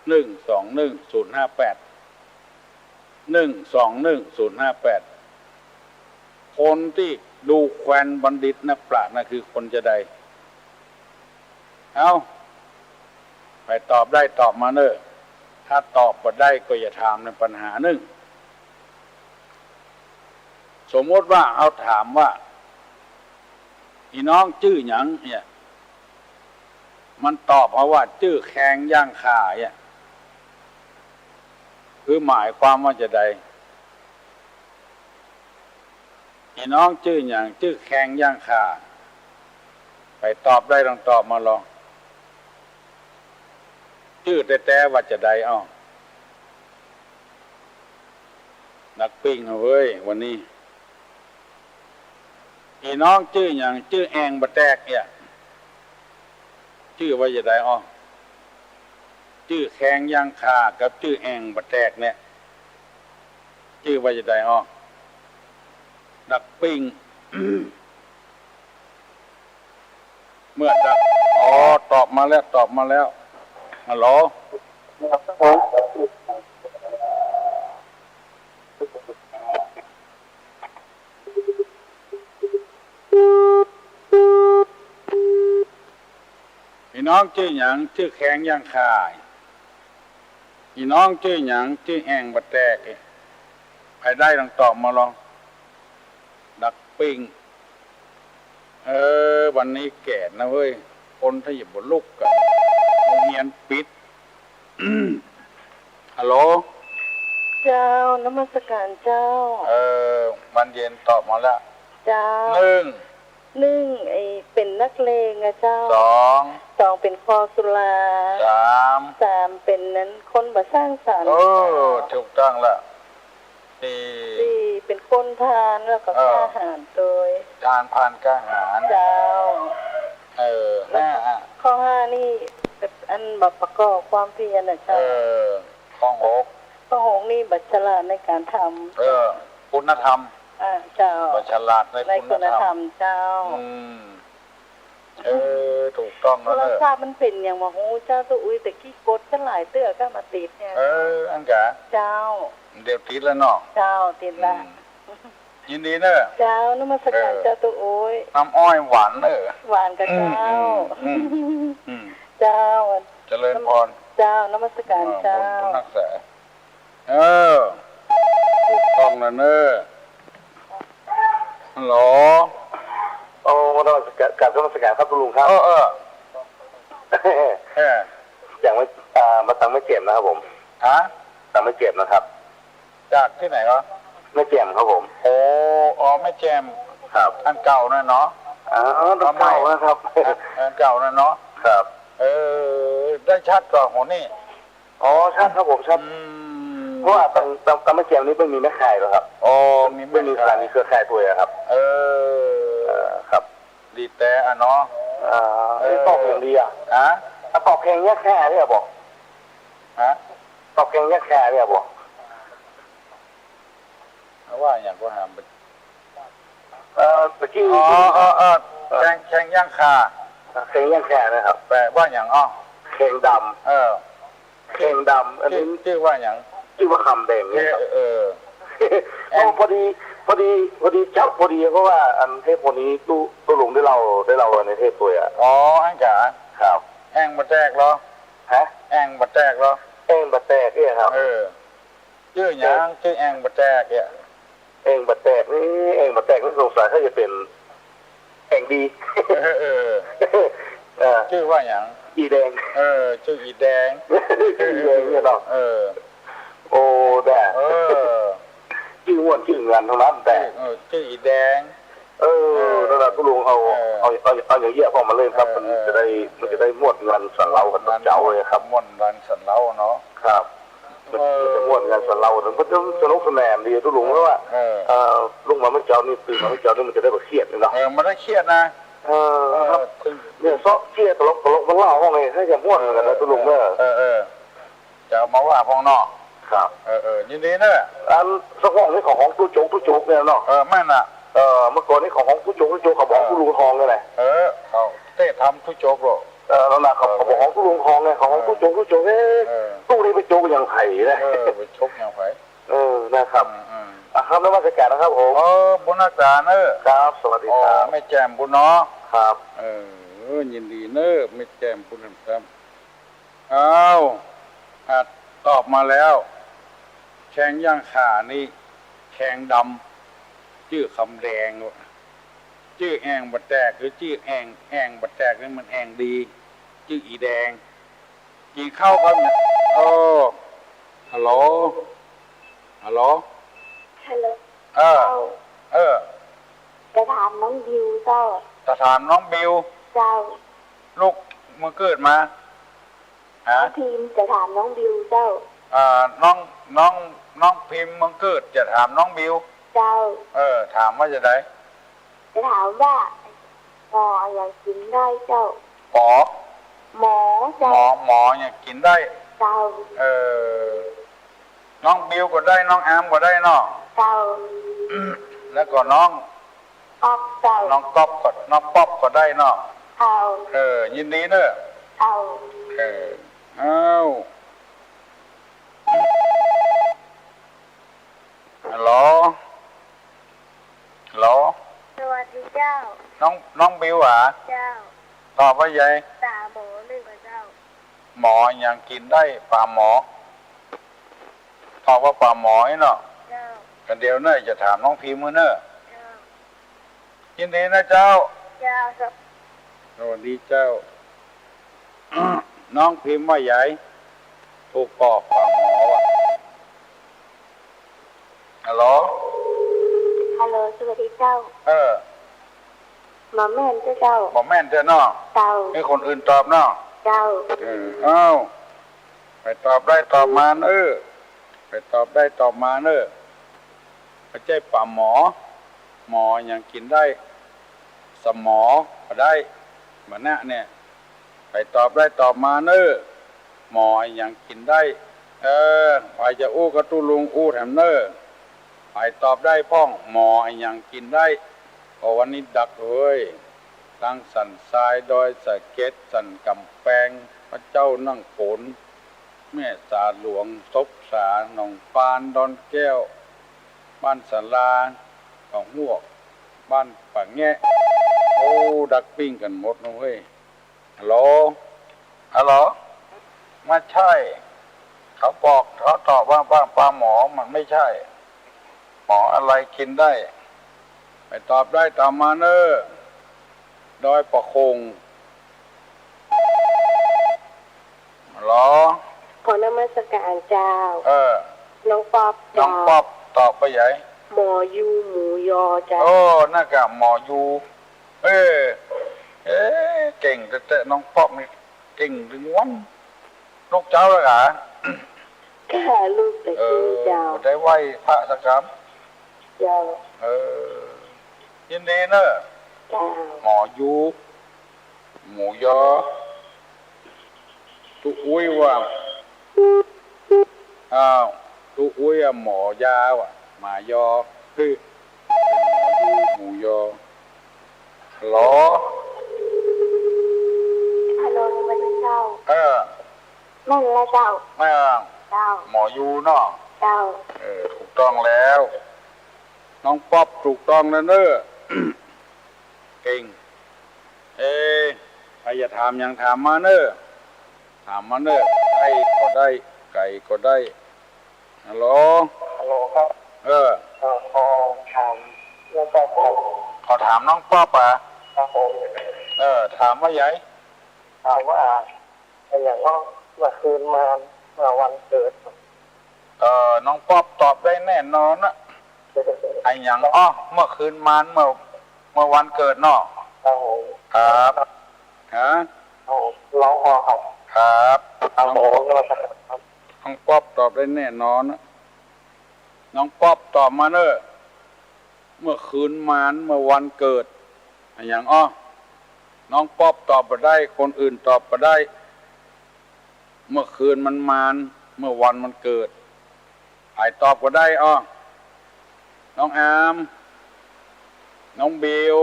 หนึ่งสองหนึ่ง ศูนย์ห้าแปด หนึ่งสองหนึ่ง ศูนย์ห้าแปด คนตี้ดูแควนบัณฑิตนักปราชญ์นั้นคือคนจาใด เอ้า ใผตอบได้ตอบมาเน่อ ถ้าตอบบ่ได้ก็อย่าถามในปัญหานึ่ง สมมติว่าเฮาถามว่า อี่น้องจื้อหยังเนี่ย มันตอบเฮาว่าจื้อแคงย่างข่าเนี่ย คือหมายความว่าจาใด อี่น้องจื้อหยัง จื้อแคงย่างข่า ใผตอบได้ลองตอบมาลอง จื้อแต๊ๆ ว่าจาใดอ้อ นักปิ้งเฮ้ย วันนี้ อี่น้องจื้อหยัง จื้อแอ่งบ่าแตกเนี่ย จื้อว่าจาใดอ้อ จื้อแคงย่างข่ากับจื้อแอ่งบ่าแตกเนี่ย จื้อว่าจาใดอ้อ นักปิ้ง เมื่อดัก อ๋อ ตอบมาแล้ว ตอบมาแล้ว ฮัลโหล อี่น้องจื้อหยัง จื้อแขงยังค่า อี่น้องจื้อหยัง จื้อแอ่งบ่แตก ใผได้ลองตอบมาลอง ดักปิ้ง เออ วันนี้แกดนะเว้ย คนถ้าอย่าบ่ลุกอะ โฮงเฮียนปิด ฮัลโหล เจ้า นมัสการเจ้า เออ บานเย็นตอบมาแล้ว เจ้า นึ่ง นึ่ง ไอ้เป๋นนักเลงอะเจ้า สอง สอง เป๋นคอสุรา สาม สาม เป๋นนั้นคนบ่สร้างสรรค์ เออ ถูกต้องละ สี่ สี่ เป๋นคนพาลแล้วก็ เออ กล้าหาญโตย พาล พาลกล้าหาญ เจ้า เออ แล้ว ห้า ข้อห้านี่ อันบ่ประกอบความเพียรน่ะเจ้า เออ ข้อหก ข้อหกนี่บ่ฉลาดในการทำ เออ คุณธรรม อ่า เจ้า บ่ฉลาดใน ในคุณธรรม คุณธรรมเจ้า อืม เออ ถูกต้องแล้วเนอะ โทรศัพท์มันเป๋นหยังบ่ฮู้เจ้าตุ๊อุ๊ย แต่กี้กดก็หลายเตื้อก็มาติดเนี่ย เออ อั้นกา เจ้า เดี๋ยวติดแล้วเนาะ เจ้า ติดละ อืม ยินดีเนอะ เจ้า นมัสการ เออ เจ้าตุ๊อุ๊ย น้ำอ้อยหวานเนอะ หวานกาเจ้า อืม อืม อืม อืม เจ้า เจริญพร เจ้า นมัสการ อ่า เจ้า บุญ บุญรักษา เออ ถูกต้องแล้วเนอะ ฮัลโหล โอ้ นมัสการ กราบนมัสการครับตุ๊ลุงครับ เออ เออ เออ อย่างไม่ อ่า มาตังแม่แจ่มนะครับผม ฮะ ตังแม่แจ่มนะครับ จากตี้ไหนวะ แม่แจ่มครับผม โอ้ อ๋อ แม่แจ่ม ครับ อันเก่านั่นเนาะ อ๋อ อันเก่านะครับ อันเก่านั่นเนาะ ครับ เออ ได้ชัดกว่าหนนี้ อ๋อ ชัดครับผม ชัด อืม เพราะว่าตัง ตัง ตังแม่แจ่มนี่เปิ้นมีแม่ข่ายแล้วครับ อ๋อ มีแม่ข่าย เปิ้นมีสถานีเครือข่ายตวยอะครับ เออ เออ ครับ ดีแต๊อะเนาะ อ่า เออ ตอบอย่างดีอะ ฮะ อ่ะ ตอบแข่งยักษ์แค่เนี่ยบอก ฮะ ตอบแข่งยักษ์แค่เนี่ยบอก ว่าอย่างก็หามไป เอ่อ ตะกี้ อ๋อ เออ เออ แข่ง แข่งยังค่า แข่งยังค่านะครับ แปลว่าอย่างอ้อ แข่งดำ เออ แข่งดำ อันนี้ จื้อ จื้อว่าอย่าง จื้อว่าคำแดงเนี่ยครับ เออ เออ เอ้า พอดี พอดี พอดีจั๊บพอดี เพราะว่าอันเทปคนนี้ตุ๊ ตุ๊ลุงได้เล่า ได้เล่าในเทปตวยอะ อ๋อ อั้นกา ครับ แอ่งบ่แตกเหรอ ฮะ แอ่งบ่แตกเหรอ แอ่งบ่แตกเนี่ยครับ เออ จื้อหยัง จื้อแอ่งบ่แตกเนี่ย แอ่งบ่แตกนี่ แอ่งบ่แตกนี่สงสัยเขาจะเป๋นแอ่งดี เออ เออ เออ จื้อว่าหยัง อี่แดง เออ จื้ออี่แดง จื้ออี่แดงเนี่ยเนาะ เออ โอ้ แต่ เออ จื้อม่วนจื้อเงินตังนั้นแต่ เออ จื้ออี่แดง เออ เออ นั่นแหละตุ๊ลุงเอา เออ เอา เอา เอาอย่างเยียะออกมาเลยครับ เออ มันจะได้ เออ มันจะได้ม่วนเงินสันเหลากัน ม่วนเงิน เจ้าเลยครับ ม่วนเงินสันเหลาเนาะ ครับ เออ มันจะม่วนเงินสันเหลา มันจะสนุกสนานดีตุ๊ลุง เออ เพราะว่า เออ เอ่อ ลุงมาเมื่อเจ๊านี่ ตื่นมาเมื่อเจ๊านี่มันจะได้บ่เครียดนี่เนาะ เออ มันได้เครียดนะ เออ เออ ครับ เนี่ย เซาะเจี้ยตลกตลกมาเล่าห้องไง ให้จะม่วนกันนะตุ๊ลุงเนอะ เออ เออ จะเอามาว่าพ่องเนาะ ครับ เออ เออ ยินดีเนอะ อันสะห้องนี่ของ ของตุ๊จก ตุ๊จกเนี่ยเนาะ เออ แม่นน่ะ เออ เมื่อก่อนนี่ของ ของตุ๊จก ตุ๊จก เขาบอก เออ ตุ๊ลุงทองเนี่ยแหละ เออ เขาเต้ทำตุ๊จกเหรอ เออ นั่นน่ะ เขา เออ เขาบอกของตุ๊ลุงทองไง ของ เออ ตุ๊จก ตุ๊จก เอ๊ะ เออ ตุ๊นี่ไปจกอย่างไผนะ เออ ไปจกอย่างไผ เออ นะครับ อืม อืม อ่ะครับ นมัสการนะครับผม เออ บุญรักษาเนอะ ครับ สวัสดีครับ อ๋อ แม่แจ่มบุญเนาะ ครับ เออ ยินดีเนอะ แม่แจ่มบุญครับ อ้าว อ่ะ ตอบมาแล้ว แข่งยังค่านี่ แข่งดำ จื้อคำแดง จื้อแอ่งบ่แตก คือจื้อแอ่ง แอ่งบ่แตกนี่มันแอ่งดี จื้ออี่แดง กิ๋นข้าวก่อนเนี่ย โอ้ ฮัลโหล ฮัลโหล ฮัลโหล เออ เจ้า เออ จะถามน้องบิวเจ้า จะถามน้องบิว เจ้า ลูกเมืองเกิดมา ฮะ น้องพิมพ์จะถามน้องบิวเจ้า อ่า น้อง น้อง น้องพิมพ์เมืองเกิดจะถามน้องบิว เจ้า เออ ถามว่าจะได จะถามว่า หมออะหยังกิ๋นได้เจ้า หมอ หมอเจ้า หมอ หมออะหยังกิ๋นได้ เจ้า เออ น้องบิวก็ได้ น้องอาร์มก็ได้เนาะ เจ้า แล้วก็น้อง ป๊อปเจ้า น้องก๊อปก็ น้องป๊อปก็ได้เนาะ เจ้า เออ ยินดีเนอะ เอ้า เออ เอ้า ฮัลโหล ฮัลโหล สวัสดีเจ้า น้อง น้องบิวหวา เจ้า ตอบว่าใหญ่ ป๋าหมอนึ่งก่อเจ้า หมออะหยังกิ๋นได้ ป๋าหมอ ตอบว่าป๋าหมอไอ้เนาะ เจ้า กันเดี๋ยวเน่อ จะถามน้องพิมพ์หื้อเน่อ เจ้า ยินดีนะเจ้า เจ้า สวัสดีเจ้า น้องพิมพ์ว่าใหญ่ ถูกปอป๋าหมอว่ะ ฮัลโหล ฮัลโหล สวัสดีเจ้า เออ บ่แม่นเจ้า เจ้า บ่แม่นเจ้าเนาะ เจ้า หื้อคนอื่นตอบเนาะ เจ้า เออ เอ้า ใผตอบได้ตอบมาเน่อ ใผตอบได้ตอบมาเน่อ บ่ใจ้ป๋าหมอ หมออะหยังกิ๋นได้ สมอก็ได้ บ่าเน่อเนี่ย ใผตอบได้ตอบมาเน่อ หมออะหยังกิ๋นได้ เออ ใผจะอู้ก็ตุ๊ลุงอู้แถมเน่อ ใผตอบได้พ่อง หมออะหยังกิ๋นได้ ก็วันนี้ดักเฮ้ย ตังสันทราย ดอยสะเก็ด สันก๋ำแปง พระเจ้านั่งโขน แม่สาหลวง ศพสา หนองปาน ดอนแก้ว บ้านศาลา เขาฮวก บ้านป่าแงะ โอ้ ดักปิ้งกั๋นหมดเนาะเฮ้ย ฮัลโหล ฮัลโหล ไม่ใช่ เขาบอก เขาตอบว่าป๋า ป๋าหมอ มันไม่ใช่ หมออะไรกิ๋นได้ ใผตอบได้ตอบมาเน่อ ดอยป่าโข่ง ฮัลโหล ขอนมัสก๋านเจ้า เออ น้องป๊อป น้องป๊อป ตอบว่าใหญ่ หมอยู หมูยอเจ้า โอ้ นั่นกะ หมอยู เออ เอ๊ะ เก่งแต๊ๆ น้องป๊อปนี่ เก่งตึงวัน ลุกเจ๊าแล้วกะ ค่ะ ลุกแต่ เออ กี้เจ้า บ่ได้ไหว้พระสักกำ เจ้า เออ ยินดีเน่อ เจ้า หมอยู หมูยอ ตุ๊อุ้ยว่า อ้าว ตุ๊อุ้ยอะ หมอยาว่ะ หมายอ เฮ้ย หมอยู หมูยอ ฮัลโหล ฮัลโหล สวัสดีเจ้า เออ แม่นแล้วเจ้า เออ เจ้า หมอยูเนาะ เจ้า เออ ถูกต้องแล้ว น้องป๊อปถูกต้องแล้วเน่อ เก่ง เอ๊ะ ใผจะถามหยังถามมาเน่อ ถามมาเน่อ ใก้ก็ได้ ไก๋ก็ได้ ฮัลโหล ฮัลโหลครับ เออ เอ่อ ขอถาม แล้วก็ขอ ขอถามน้องป๊อปอะ ครับผม เออ ถามว่าใหญ่ ถามว่า อะหยังอ้อ เมื่อคืนมาน เมื่อวันเกิด เอ่อ น้องป๊อปตอบได้แน่นอนนะ อะหยังอ้อ เมื่อคืนมาน เมื่อ เมื่อวันเกิดเนาะ ครับผม ครับ ฮะ ครับผม ร้องพอครับ ครับ ครับผม น้องป๊อป น้องป๊อปตอบได้แน่นอนนะ น้องป๊อปตอบมาเน่อ เมื่อคืนมาน เมื่อวันเกิด อะหยังอ้อ น้องป๊อปตอบบ่ได้ คนอื่นตอบบ่ได้ เมื่อคืนมันมาน เมื่อวันมันเกิด ใผตอบก็ได้อ้อ น้องอาม น้องบิว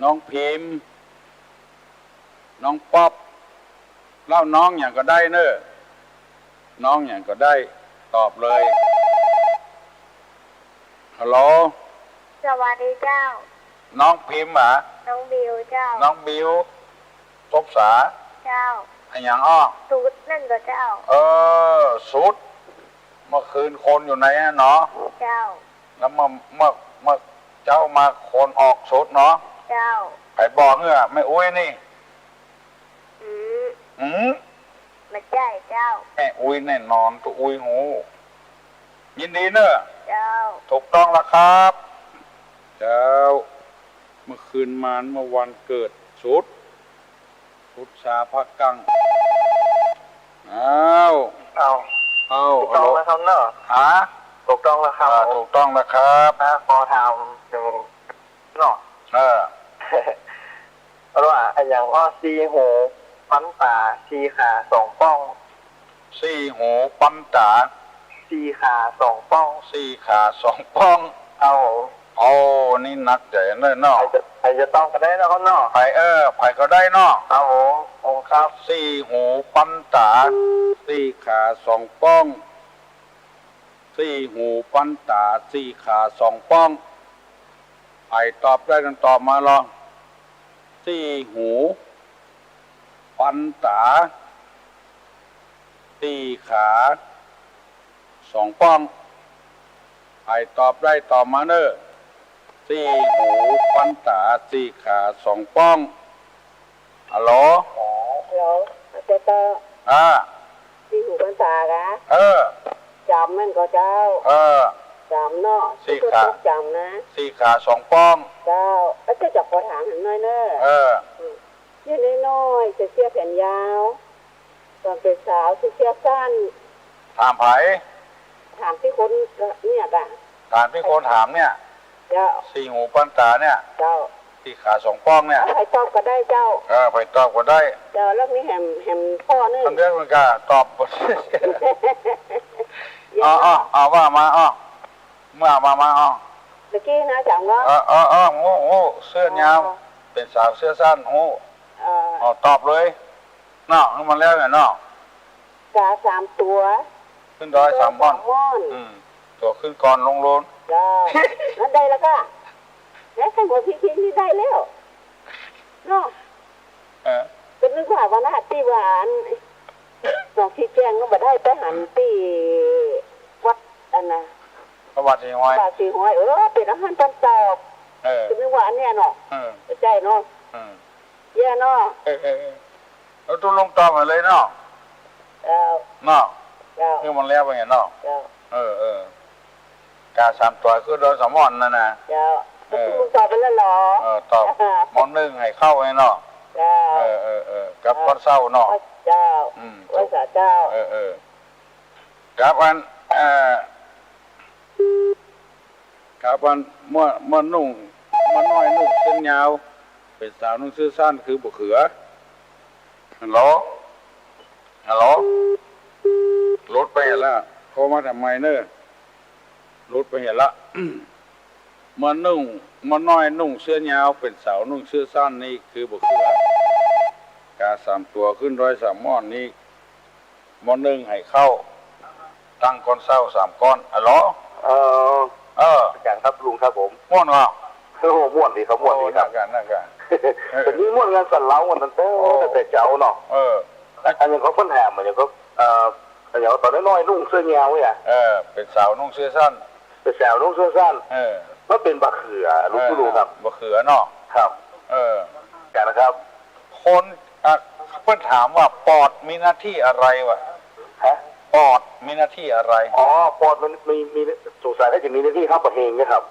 น้องพิมพ์ น้องป๊อป เล่าน้องหยังก็ได้เน่อ น้องหยังก็ได้ ตอบเลย ฮัลโหล สวัสดีเจ้า น้องพิมพ์หวา น้องบิวเจ้า น้องบิว ตบสา เจ้า อะหยังอ้อ สุดนั่นก่อเจ้า เออ สุด เมื่อคืนคนอยู่ในนั้นเนาะ เจ้า แล้วเมื่อ เมื่อ เมื่อเจ๊ามาคนออกสุดเนาะ เจ้า ใผบอกหื้อ แม่อุ๊ยนี่ อืม อืม บ่ใจ้เจ้า แม่อุ๊ยแน่นอน ตุ๊อุ๊ยฮู้ ยินดีเน่อ เจ้า ถูกต้องแล้วครับ เจ้า เมื่อคืนมาน เมื่อวันเกิดสุด สุดสาพระกั้ง อ้าว อ้าว อ้าว ถูกต้องแล้วครับเนาะ ฮะ ถูกต้องแล้วครับ อ่า ถูกต้องแล้วครับ อ่า ขอถามหนึ่งเนาะ เออ เปิ้นว่าอะหยังอ้อ สี่หูปันต๋า สี่ขาสองป้อง สี่หูปันต๋า สี่ขาสองป้อง สี่ขาสองป้อง ครับผม โอ้ นี่หนักใจ๋เน่อเนาะ ใผจะ ใผจะตอบก็ได้เนาะครับเนาะ ใผ เออ ใผก็ได้เนาะ ครับผม โอ้ ครับ สี่หูปันต๋า สี่ขาสองป้อง สี่หูปันต๋า สี่ขาสองป้อง ใผตอบได้ก็ตอบมาลอง สี่หูปันต๋า สี่ขาสองป้อง ใผตอบได้ตอบมาเน่อ สี่หูปันต๋า สี่ขาสองป้อง ฮัลโหล ฮัลโหล อาจารย์ต่อ อ่า สี่หูปันต๋ากะ เออ จ๋ำแม่นก่อเจ้า เออ จ๋ำเนาะ สี่ขา จ๋ำนะ สี่ขาสองป้อง เจ้า อาจารย์จะขอถามหนึ่งหน่อยเน่อ เออ อืม อยู่น้อยๆ ใส่เสื้อแขนยาว ต๋อนเป๋นสาวใส่เสื้อสั้น ถามใผ ถามตี้คนเนี่ยก่ะ ถามตี้คนถามเนี่ย เจ้า สี่หูปันต๋าเนี่ย เจ้า สี่ขาสองป้องเนี่ย ใผตอบก็ได้เจ้า เออ ใผตอบก็ได้ เจ้า แล้วมีแหม แหมป้อนึ่ง อันเดียวกั๋นกะ ตอบ เดี๋ยว อ๋อ อ๋อ อ๋อ ว่ามา อ๋อ เมื่อ มา มา อ๋อ ตะกี้นะจ๋ำเนาะ เออ เออ เออ ฮู้ ฮู้ เสื้อยาว อ๋อ เป๋นสาวเสื้อสั้น ฮู้ เออ อ๋อ ตอบเลย เนาะ หื้อมันแล้วเนี่ยเนาะ ก๋าสามตั๋ว ขึ้นดอยสามม่อน ขึ้นดอยสามม่อน อืม ตั๋วขึ้นก่อนลงโลน เจ้า นั้นได้แล้วก่ะ แม่นใค่หัวพิงๆ นี่ได้แล้ว เนาะ เออ ก็นึกว่าวันนั้นตี้ว่าอัน หนองชีแจ้งก็บ่ได้ไปหันตี้วัดอันน่ะ พระบาทสี่ห้อย พระบาทสี่ห้อย เออ เป๋นอาหารต๋อนเจ๊า เออ ก็นึกว่าอันเนี้ยเนาะ เออ ใจ้เนาะ เออ เยียะเนาะ เออ เออ เออ แล้วตุ๊กลงตอบมาเลยเนาะ เจ้า เนาะ เจ้า คือมันแล้วไปไงเนาะ เจ้า เออ เออ ก๋าสามตั๋วขึ้นดอยสามม่อนนั่นน่ะ เจ้า เออ ตุ๊กลงตอบไปแล้วเหรอ เออ ตอบ ม่อนนึ่งให้เข้าไงเนาะ เจ้า เออ เออ เออ กับก้อนเศร้าเนาะ เจ้า อืม ไหว้สาเจ้า เออ เออ ครับอัน เอ่อ ครับอัน ม่อ ม่อนุ่ง ม่อน้อยนุ่งเสื้อยาว เป๋นสาวนุ่งเสื้อสั้นคือบ่าเขือ ฮัลโหล ฮัลโหล หลุดไปแล้ว โทรมาทำไมเน่อ หลุดไปแล้ว ม่อนุ่ง ม่อน้อยนุ่งเสื้อยาว เป๋นสาวนุ่งเสื้อสั้นนี่คือบ่าเขือ ก๋าสามตั๋วขึ้นดอยสามม่อนนี่ ม่อนนึ่งให้เข้า ตั้งก้อนเศร้าสามก้อน ฮัลโหล เออ เออ อาจ๋ารย์ครับ ลุงครับผม ม่วนก่อ โอ้ ม่วนดีครับ ม่วนดีครับ โอ้ นั่นก่ะ นั่นก่ะ เออ เดี๋ยวนี้ม่วนงานสันเหลากันตั้งแต่ โอ้ ตั้งแต่เจ๊าเนาะ เออ อันอย่างเขาเปิ้นแหม อันอย่างเขา เอ่อ อันอย่างต๋อนน้อยๆ นุ่งเสื้อยาวเนี่ย เออ เป๋นสาวนุ่งเสื้อสั้น เป๋นสาวนุ่งเสื้อสั้น เออ มันเป๋นบ่าเขือ ลุง เออ ลุงครับ บ่าเขือเนาะ ครับ เออ อาจ๋ารย์ครับ คน อ่ะ เปิ้นถามว่าปอดมีหน้าที่อะไรวะ ฮะ ปอดมีหน้าที่อะไร อ๋อ ปอดมันมี มี สงสัยน่าจะมีหน้าที่ฮับบ่าเฮงนะครับ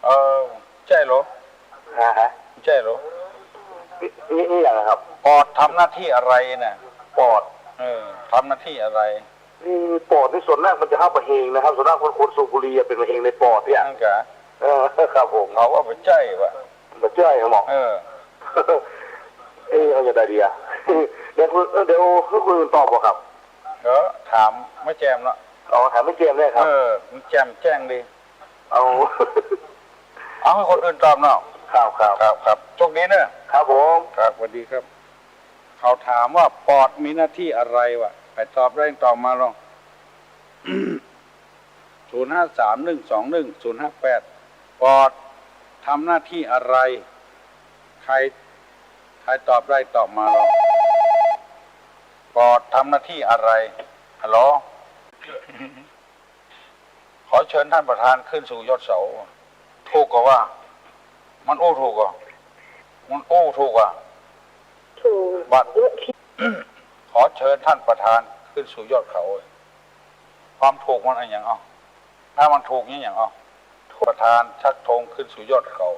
เออ ใจ้เหรอ ฮะ ฮะ ใจ้เหรอ นี่ นี่ นี่อย่างนะครับ ปอดทำหน้าที่อะไรน่ะ ปอด เออ ทำหน้าที่อะไร นี่ปอดนี่ส่วนมากมันจะฮับบ่าเฮงนะครับ ส่วนมากคน คนสูบบุหรี่อะเป๋นบ่าเฮงในปอดเนี่ย นั่นก่ะ เออ ครับผม เขาว่าบ่ใจ้วะ บ่ใจ้ครับหมอ เออ เอ๊ะ เอาอย่างใดดีอะ เดี๋ยว เดี๋ยวคือคนอื่นตอบบ่ครับ เออ ถามแม่แจ่มเนาะ อ๋อ ถามแม่แจ่มเนี่ยครับ เออ แม่แจ่มแจ้งดี เอา เอาหื้อคนอื่นตอบเนาะ ครับ ครับ ครับ ครับ โชคดีเนอะ ครับผม ครับ สวัสดีครับ เขาถามว่าปอดมีหน้าที่อะไรวะ ใผตอบได้ตอบมาลอง ศูนย์ห้าสาม หนึ่งสองหนึ่ง ศูนย์ห้าแปด ปอดทำหน้าที่อะไร ใผ ใผตอบได้ตอบมาลอง ปอดทำหน้าที่อะไร ฮัลโหล ขอเชิญท่านประธานขึ้นสู่ยอดเสา ถูกก่อวะ มันอู้ถูกก่อ มันอู้ถูกอ่ะ ถูก บัด ขอเชิญท่านประธานขึ้นสู่ยอดเขา ความถูกมันอะหยังอ่ะ ถ้ามันถูกนี่หยังอ่ะ ประธานชักธงขึ้นสู่ยอดเขา